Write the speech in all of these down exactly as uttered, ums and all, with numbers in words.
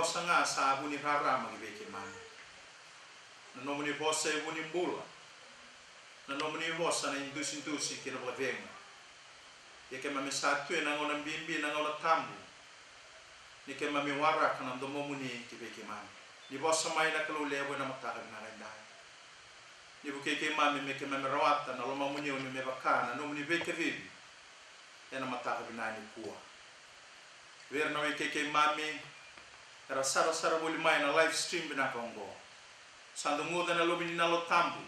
vosa ga sa vu ni rarama ki vei keimami. Na nomuni vosa e vu ni bula. Na nomuni vosa na idusidusi kei na vakacegu. Ia keimami sa tu ena gauna bibi, na gauna tabu, ni keimami waraka na domomuni ki vei keimami. Ni vosa mai na Kalou levu ena mataka vinaka edai. Ni vukei keimami me keimami rawata na lomamuni, ni me vaka na nomuni veikacivi ena mataka vinaka nikua. Vei ira na wekai keimami era sarasara voli mai na live stream vinaka oqo, sa duguca na lomamuni na Yalo Tabu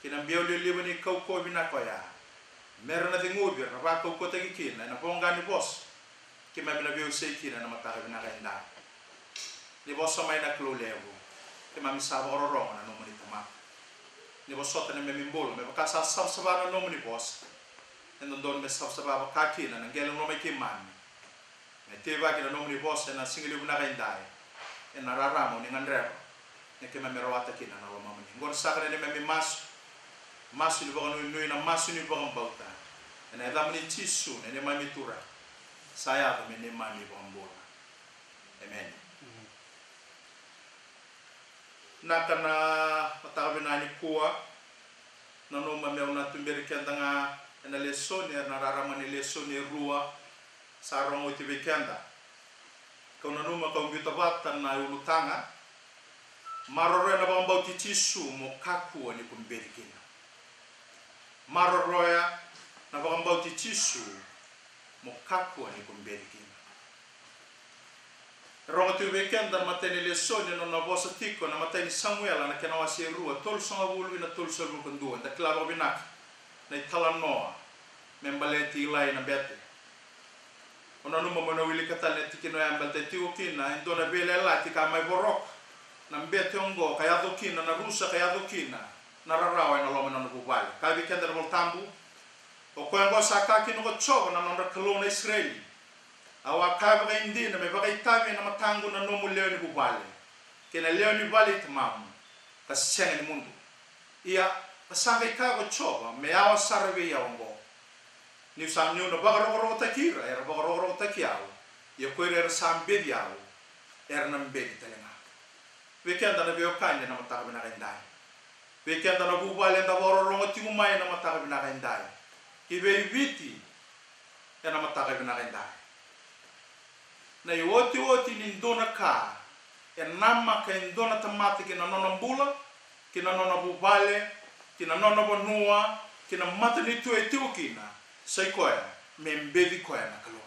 kei na biau lelevu ni kaukauwa vinaka oya, mera na ceguvi, ra vakaukauwataki kina ena voqa ni vosa keimami na veiwasei kina ena mataka vinaka edai. Ni vosa mai na Kalou levu, keimami sa vakarorogo na nomuni tamata. Ni vosota na neimami bula me vaka sa savasava na nomuni vosa. E dodonu me savasava vaka kina na qele loma i keimami, me teivaki na nomuni vosa ena siga levu vinaka edai, ena rarama o ni gadreva me keimami rawata kina na lomamuni. Oqo na saka na neimami masu, masu ni vakanuinui, na masu ni vakabauta, ena yacamuni Jisu na neimami Turaga, sa yaco me neimami iVakabula. Emeni. Vinaka na mataka vinaka nikua. Nanuma meu na tuberi keda ga ena lesoni, ena rarama ni lesoni e rua sa rogo oti vei keda. Kau nanuma kau biuta vata na ulutaga: Maroroya na vakabauti Jisu, mo kakua ni ko beci kina. Maroroya na vakabauti Jisu, mo kakua ni ko beci kina. E rogo tiko vei keda na imatai ni lesoni, na nona vosa tiko na imatai ni Samuela, na kena wase e rua, tolusagavulu ina tolusagavulu ka dua. Eda kila vakavinaka na italanoa me baleti Ilai na bete. O nanuma mo na wilika tale na tikina oya, baleta e tiko kina e dua na veiyalayalati ka mai voroka na bete oqo, ka yaco kina na rusa, ka yaco kina na rarawa ena loma ni nona vuvale. Kaya vei keda na iVola Tabu: O koya oqo sa kaya kina ko Jiova na nodra Kalou na Isireli: Au a kaya vakaidina me vakaitavi ena mataqu na nomu lewe ni vuvale kei na lewe ni vale i tamamu, ka sega ni mudu. Ia, ka sa qai kaya ko Jiova, me yawa sara vei au oqo, niu sa, niu na vakarokorokotaki ira era vakarokorokotaki au, ia ko ira era sa beci au era na beci tale ga. Vei keda na veiwekani ena mataka vinaka edai, vei keda na vuvale eda vakarorogo tiko mai ena mataka vinaka edai, ki vei Viti ena mataka vinaka edai, na iotioti ni dua na ka e namaka e dua na tamata ki na nona bula, ki na nona vuvale, ki na nona vanua, ki na matanitu e tiko kina, sa i koya me beci koya na Kalou.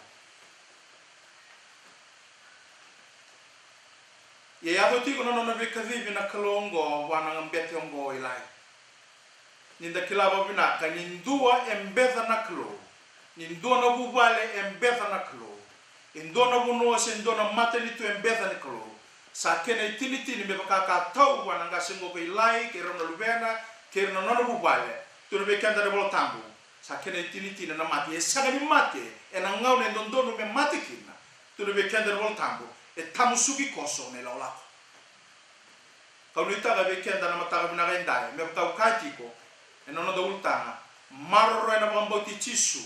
Ia e yaco tiko na nona veikacivi na Kalou oqo vua na bete oqo o Ilai. Ni da kila vakavinaka ni dua e beca na Kalou, ni dua na vuvale e beca na Kalou, e dua na vanua se dua na matanitu e beca na Kalou, sa kena itinitini me vaka ka tau vua na qase oqo ko Ilai kei rau na luvena kei ira na nona vuvale. Tukuna vei keda na iVola Tabu, sa kena itinitini na mate. E sega ni mate ena gauna e dodonu me mate kina. Tukuna vei keda na iVola Tabu, e tamusuki koso na ilakolako. Kau nuitaka vei keda na mataka vinaka edai, me vaka au kaya tiko ena noda ulutaga: Maroroya na vakabauti Jisu,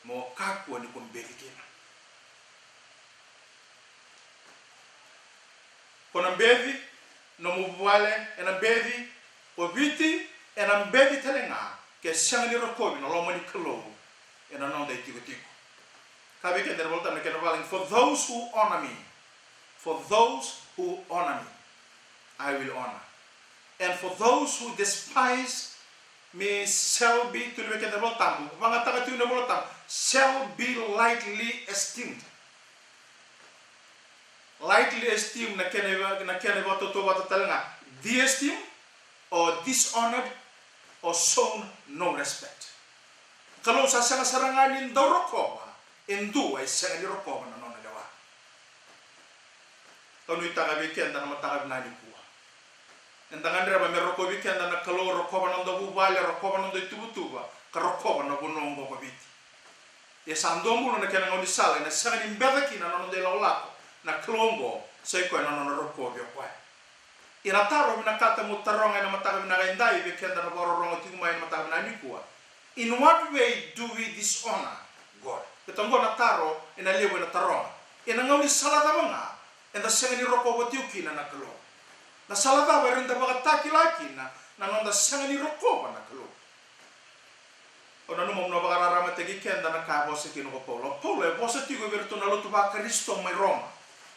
mo kakua ni ko beci kina. Ko na beci, nomu vuvale ena beci, ko Viti ena beci tale ga, ke sega ni rokovi na loma ni Kalou ena noda itikotiko. Kaya vei keda na iVola Tabu ena kena vakalagi: For those who honor me, for those who honor me, I will honor. And for those who despise me shall be, tukuna vei keda na iVola Tabu, vakayagataka tiko na iVola Tabu, shall be lightly esteemed. Lightly esteemed, na kena iva-, na kena ivakatautauvata tale ga, de-esteemed or dishonored or shown no respect. Kalou sa sega sara ga ni dau rokova e dua e sega ni rokova na nona lewa. Kau nuitaka vei keda na mataka vinaka nikua, eda gadreva me rokovi keda na Kalou, rokova na noda vuvale, rokova na noda ituvatuva, ka rokova na vanua oqo ko Viti. Ia sa dua bula na kena gaunisala ena sega ni beca kina na noda ilakolako na Kalou oqo, sa i koya na nona rokovi o koya. Ia na taro vinakata meu taroga ena mataka vinaka edai vei keda na vakarorogo tiko mai ena mataka vinaka nikua: In what way do we dishonor God? Baleta oqo na taro ena levu ena taroga. Ena gaunisala cava ga eda sega ni rokova tiko kina na Kalou. Na sala cava era da vakatakila kina na noda sega ni rokova na Kalou? Au nanuma mo na vakararamataki keda na ka e vosa kina ko Paula. O Paula e vosa tiko vei iratou na lotu vaKarisito mai Roma.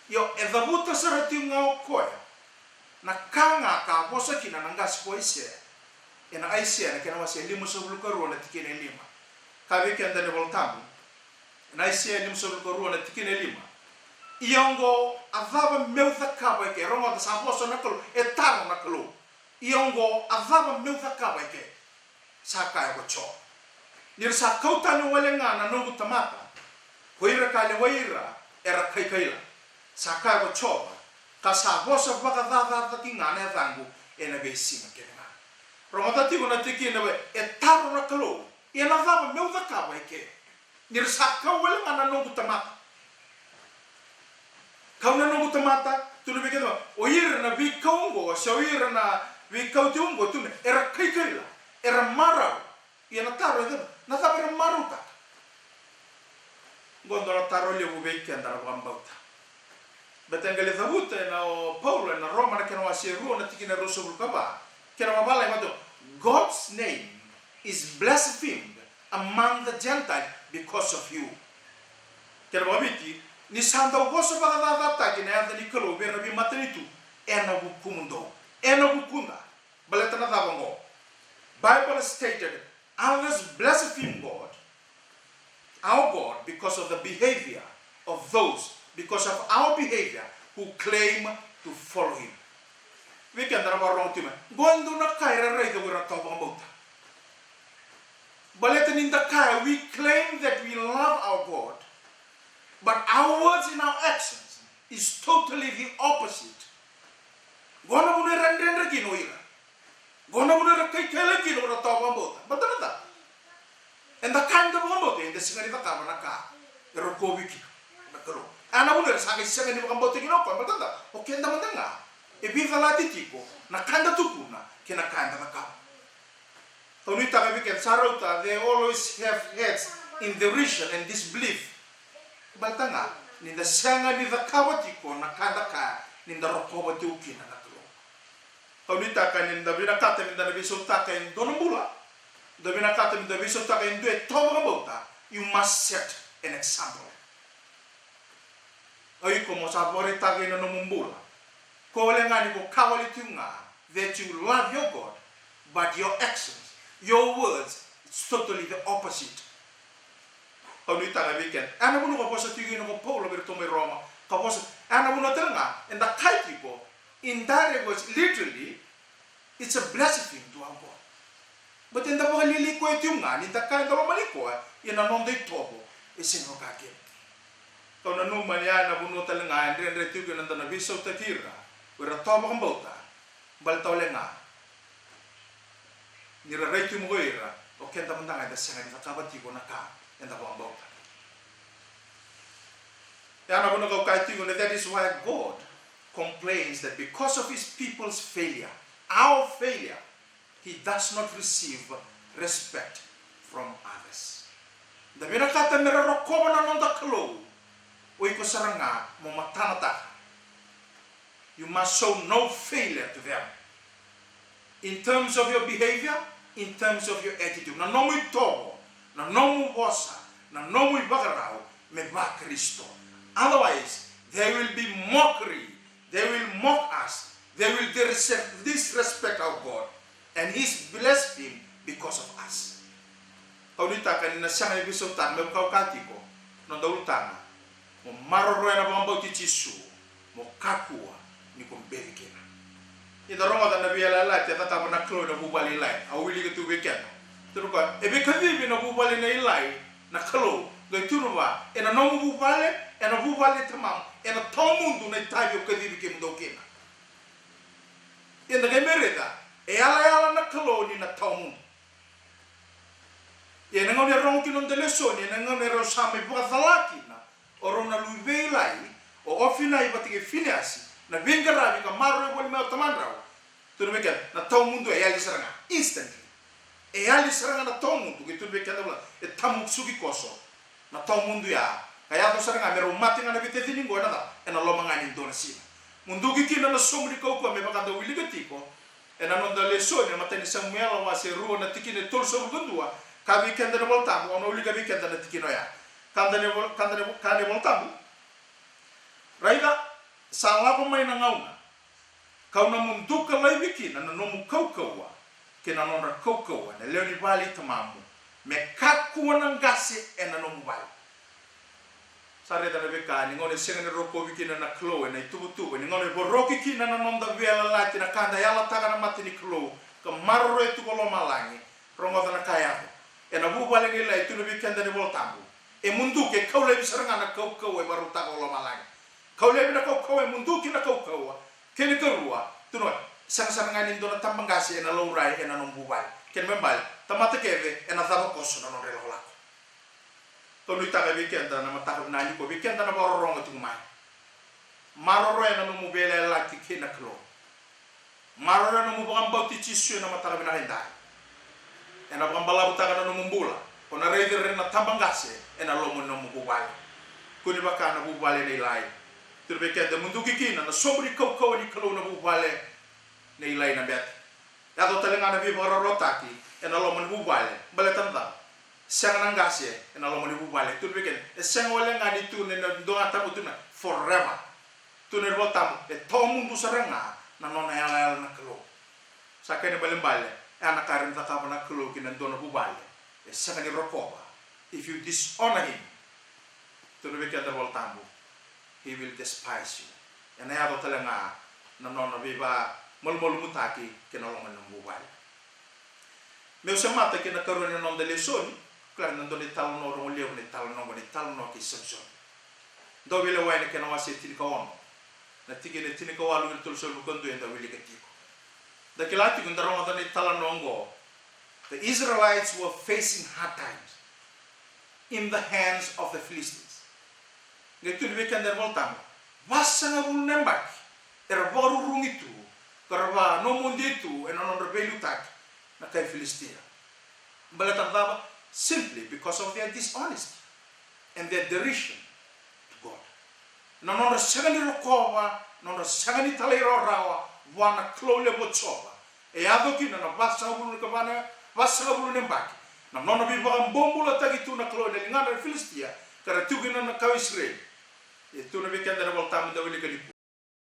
Io, e cavuta sara tiko ga o koya na ka ga ka vosa kina na qase ko Aisea. Ena Aisea na kena wase limasagavulu ka rua na tikina e lima. Ka vei keda na iVolatabu, ena Aisea limasagavulu ka rua na tikina e lima. Ia oqo, a cava meu cakava e ke? Rogoca, sa vosa na Kalou, e taro na Kalou. Ia oqo, a cava meu cakava e ke? Sa kaya ko Jiova. Ni ra sa kau tani wale ga na noqu tamata, ko ira ka lewai ira era kaikaila, sa kaya ko Jiova, ka sa vosa vakacacataki ga na yacaqu ena veisiga kece ga. Rogoca tiko na tikina, e taro na Kalou, ia na cava meu cakava e ke? Ni ra sa kau wale ga na noqu tamata. Kau na noqu tamata, tukuna vei keda, o ira na veikau oqo, se o ira na veikau tiko oqo, tukuna, era kaikaila, era marau. Ia na taro e cava, na cava era marautaka? Oqo dua na taro levu vei keda na vakabauta. Baleta e qai lai cavuta ena o Paula ena Roma na kena wase rua na tikina ruasagavulu ka va. Kena vavalagi vata, God's name is blasphemed among the Gentiles because of you. Kena vakaviti, ni sa dau vosa vakacacataki na yaca ni Kalou vei ira na veimatanitu ena vukumudou, ena vukuda. Baleta na cava oqo? Bible stated, others blaspheme God, our God, because of the behavior of those, because of our behavior, who claim to follow him. Vei keda na vakarorogo tiko mai, qo e dua na ka era raica ko ira na tawa vakabauta. Baleta ni da kaya, we claim that we love our God, but our words and our actions is totally the opposite. Qo na vuna era dredre kina o ira. Qo na vuna era kaikaila kina o ira na tawa vakabauta. Baleta na cava? Eda kaya eda vakabauta, eda sega ni cakava na ka e rokovi kina na Kalou. A na vuna era sa qai sega ni vakabauta kina o koya, baleta na cava? O keda mada ga e veicalati tiko na ka eda tukuna kei na ka eda cakava. Au nuitaka vei keda sa rauta, they always have heads in derision and disbelief. Baleta ga ni da sega ni cakava tiko na ka da kaya ni da rokova tiko kina na Kalou. Au nuitaka ni da vinakata me da na veisautaka e dua na bula, da vinakata me da veisautaka e dua e tawa vakabauta, you must set an example. O iko mo sa vakaraitaka ina nomu bula, ko wale ga ni ko ka wale tiko ga, that you love your God, but your actions, your words, it's totally the opposite. Au nuitaka vei keda, e na vuna ka vosa tiko kina ko Paula vei iratou mai Roma, ka vosa, e na vuna tale ga eda kaya tiko, in direct words, literally, it's a blasphemy to our God. But eda vakalialiai koya tiko ga ni da kaya eda lomani koya, ia na noda itovo e sega ni vaka kina. Kau nanuma ni ya na vanua tale ga e dredre tiko kina da na veisautaki ira ko ira tawa vakabauta, baleta wale ga ni ra rai tiko mai ko ira, o keda mada ga eda sega ni cakava tiko na ka eda vakabauta. Ya na vuna kau kaya tiko na, that is why God complains that because of his people's failure, our failure, he does not receive respect from others. Da vinakata me ra rokova na noda Kalou, o iko sara ga mo matanataka. You must show no failure to them. In terms of your behavior, in terms of your attitude. Na nomu itovo, na nomu vosa, na nomu ivakarau, me vaKarisito. Otherwise, there will be mockery. They will mock us. They will dis-, disrespect our God. And he is blasphemed because of us. Kau nuitaka ni na sega ni veisautaka me vaka au kaya tiko, noda ulutaga, mo maroroya na vakabauti Jisu, mo kakua ni ko beci kina. Ni da rogoca na veiyalayalati e cakava na Kalou ena vuvale i Ilai, au wilika tu vei keda. Tukuna o koya, e veikacivi na vuvale nei Ilai na Kalou, qai tukuna vua, ena nomu vuvale, ena vuvale nei tamamu, ena tawamudu na itavi au kacivi kemudou kina. Ia da qai mai raica, e yalayala na Kalou ni na tawamudu. Ia ena gauna e rogo kina noda lesoni, ena gauna erau sa mai vakacala kina o rau na luvei Ilai, o Ofinai vata kei Finiasi, na veiqaravi ka maroroi voli mai o tamadrau. Tukuna vei keda, na tawamudu e yali sara ga, instantly. E yali sara ga na tawamudu, qai tukuna vei keda, e tamusuki koso. Na tawamudu ya Ka yaco sara ga me rau mate ga na veitacini qo ena cava? Ena loma ga ni dua na siga. Muduki kina na sobu ni kaukauwa me vaka da wilika tiko ena noda lesoni, na imatai ni Samuela wase rua na tikina e tolusagavulu ka dua, ka vei keda na iVolatabu, au na wilika vei keda na tikina oya. Ka da na iVol-, ka da na iVol-, ka na iVolatabu. Raica, sa lako mai na gauna kau na muduka laivi kina na nomu kaukauwa kei na nodra kaukauwa na lewe ni vale i tamamu, me kakua na qase ena nomu vale. Sa raica na veika ni gauna e sega ni rokovi kina na Kalou ena ituvatuva, ni gauna e voroki kina na noda veiyalayalati, na ka da yalataka na mata ni Kalou, ka maroroya tu ko lomalagi. Rogoca na ka e yaco ena vuvale. Qai lai, tukuna vei keda na iVolatabu, e muduki, e kau laivi sara ga na kaukauwa e vakarautaka ko lomalagi. Kau laivi na kaukauwa, e muduki na kaukauwa. Kena ikarua, tukuna, sega sara ga ni dua na tabaqase ena laurai ena nomu vuvale. Kena ibalebale, tamata kece ena cava koso na nodra ilakolako. Kau nuitaka vei keda na mataka vinaka nikua, vei keda na vakarorogo tiko mai, maroroya na nomu veiyalayalati kei na Kalou. Maroroya na nomu vakabauti Jisu ena mataka vinaka edai. Ena vakabalavutaka na nomu bula. O na raici ira na tabaqase ena loma ni nomu vuvale. Kua ni vaka na vuvale nei Ilai. Tukuna vei keda, muduki kina na sobu ni kaukauwa ni Kalou na vuvale nei Ilai na bete. Yaco tale ga na veivakararawataki ena loma ni vuvale. Baleta na cava? Sega na qase ena loma ni vuvale. Tukuna vei keda, e sega wale ga ni tu ena dua ga tabu, tukuna forever. Tukuna na iVolatabu, e tawamudu sara ga na nona yalayala na Kalou. Sa kena ibalebale, e a na ka e rawa ni cakava na Kalou ki na dua na vuvale e sega ni rokova. If you dishonor him, tukuna vei keda na iVolatabu, he will despise you. Ena yaco tale ga na nona veivakamalumalumutaki ki na loma ni nomu vuvale. Meu semata ki na ikarua ni noda lesoni, kila na dua na italanoa rogo levu, na italanoa qo, na italanoa kei Samisoni. Dauveilewa ena kena wase tinikaono, na tikina e tinikawalu ki na tolusagavulu ka dua, eda wilika tiko. Da kila tiko, da rogoca na italanoa qo. The Israelites were facing hard times in the hands of the Philistines. Qai tukuni vei keda na iVolatabu, vasagavulu na yabaki era vakarurugi tu, ka ra vakanomodi tu ena nodra veiliutaki na kai Filisitia. Baleta na cava? Simply because of their dishonesty and their derision to God. Na nodra sega ni rokova, nodra sega ni talairawarawa vua na Kalou levu o Jiova. E yaco kina na vasagavulu na ka vana, vasagavulu na yabaki na nona veivakabobulataki tu na Kalou ena ligana na Filisitia, ka ra tiko kina na kai Isireli. E tukuna vei keda na iVolatabu, da wilika nikua.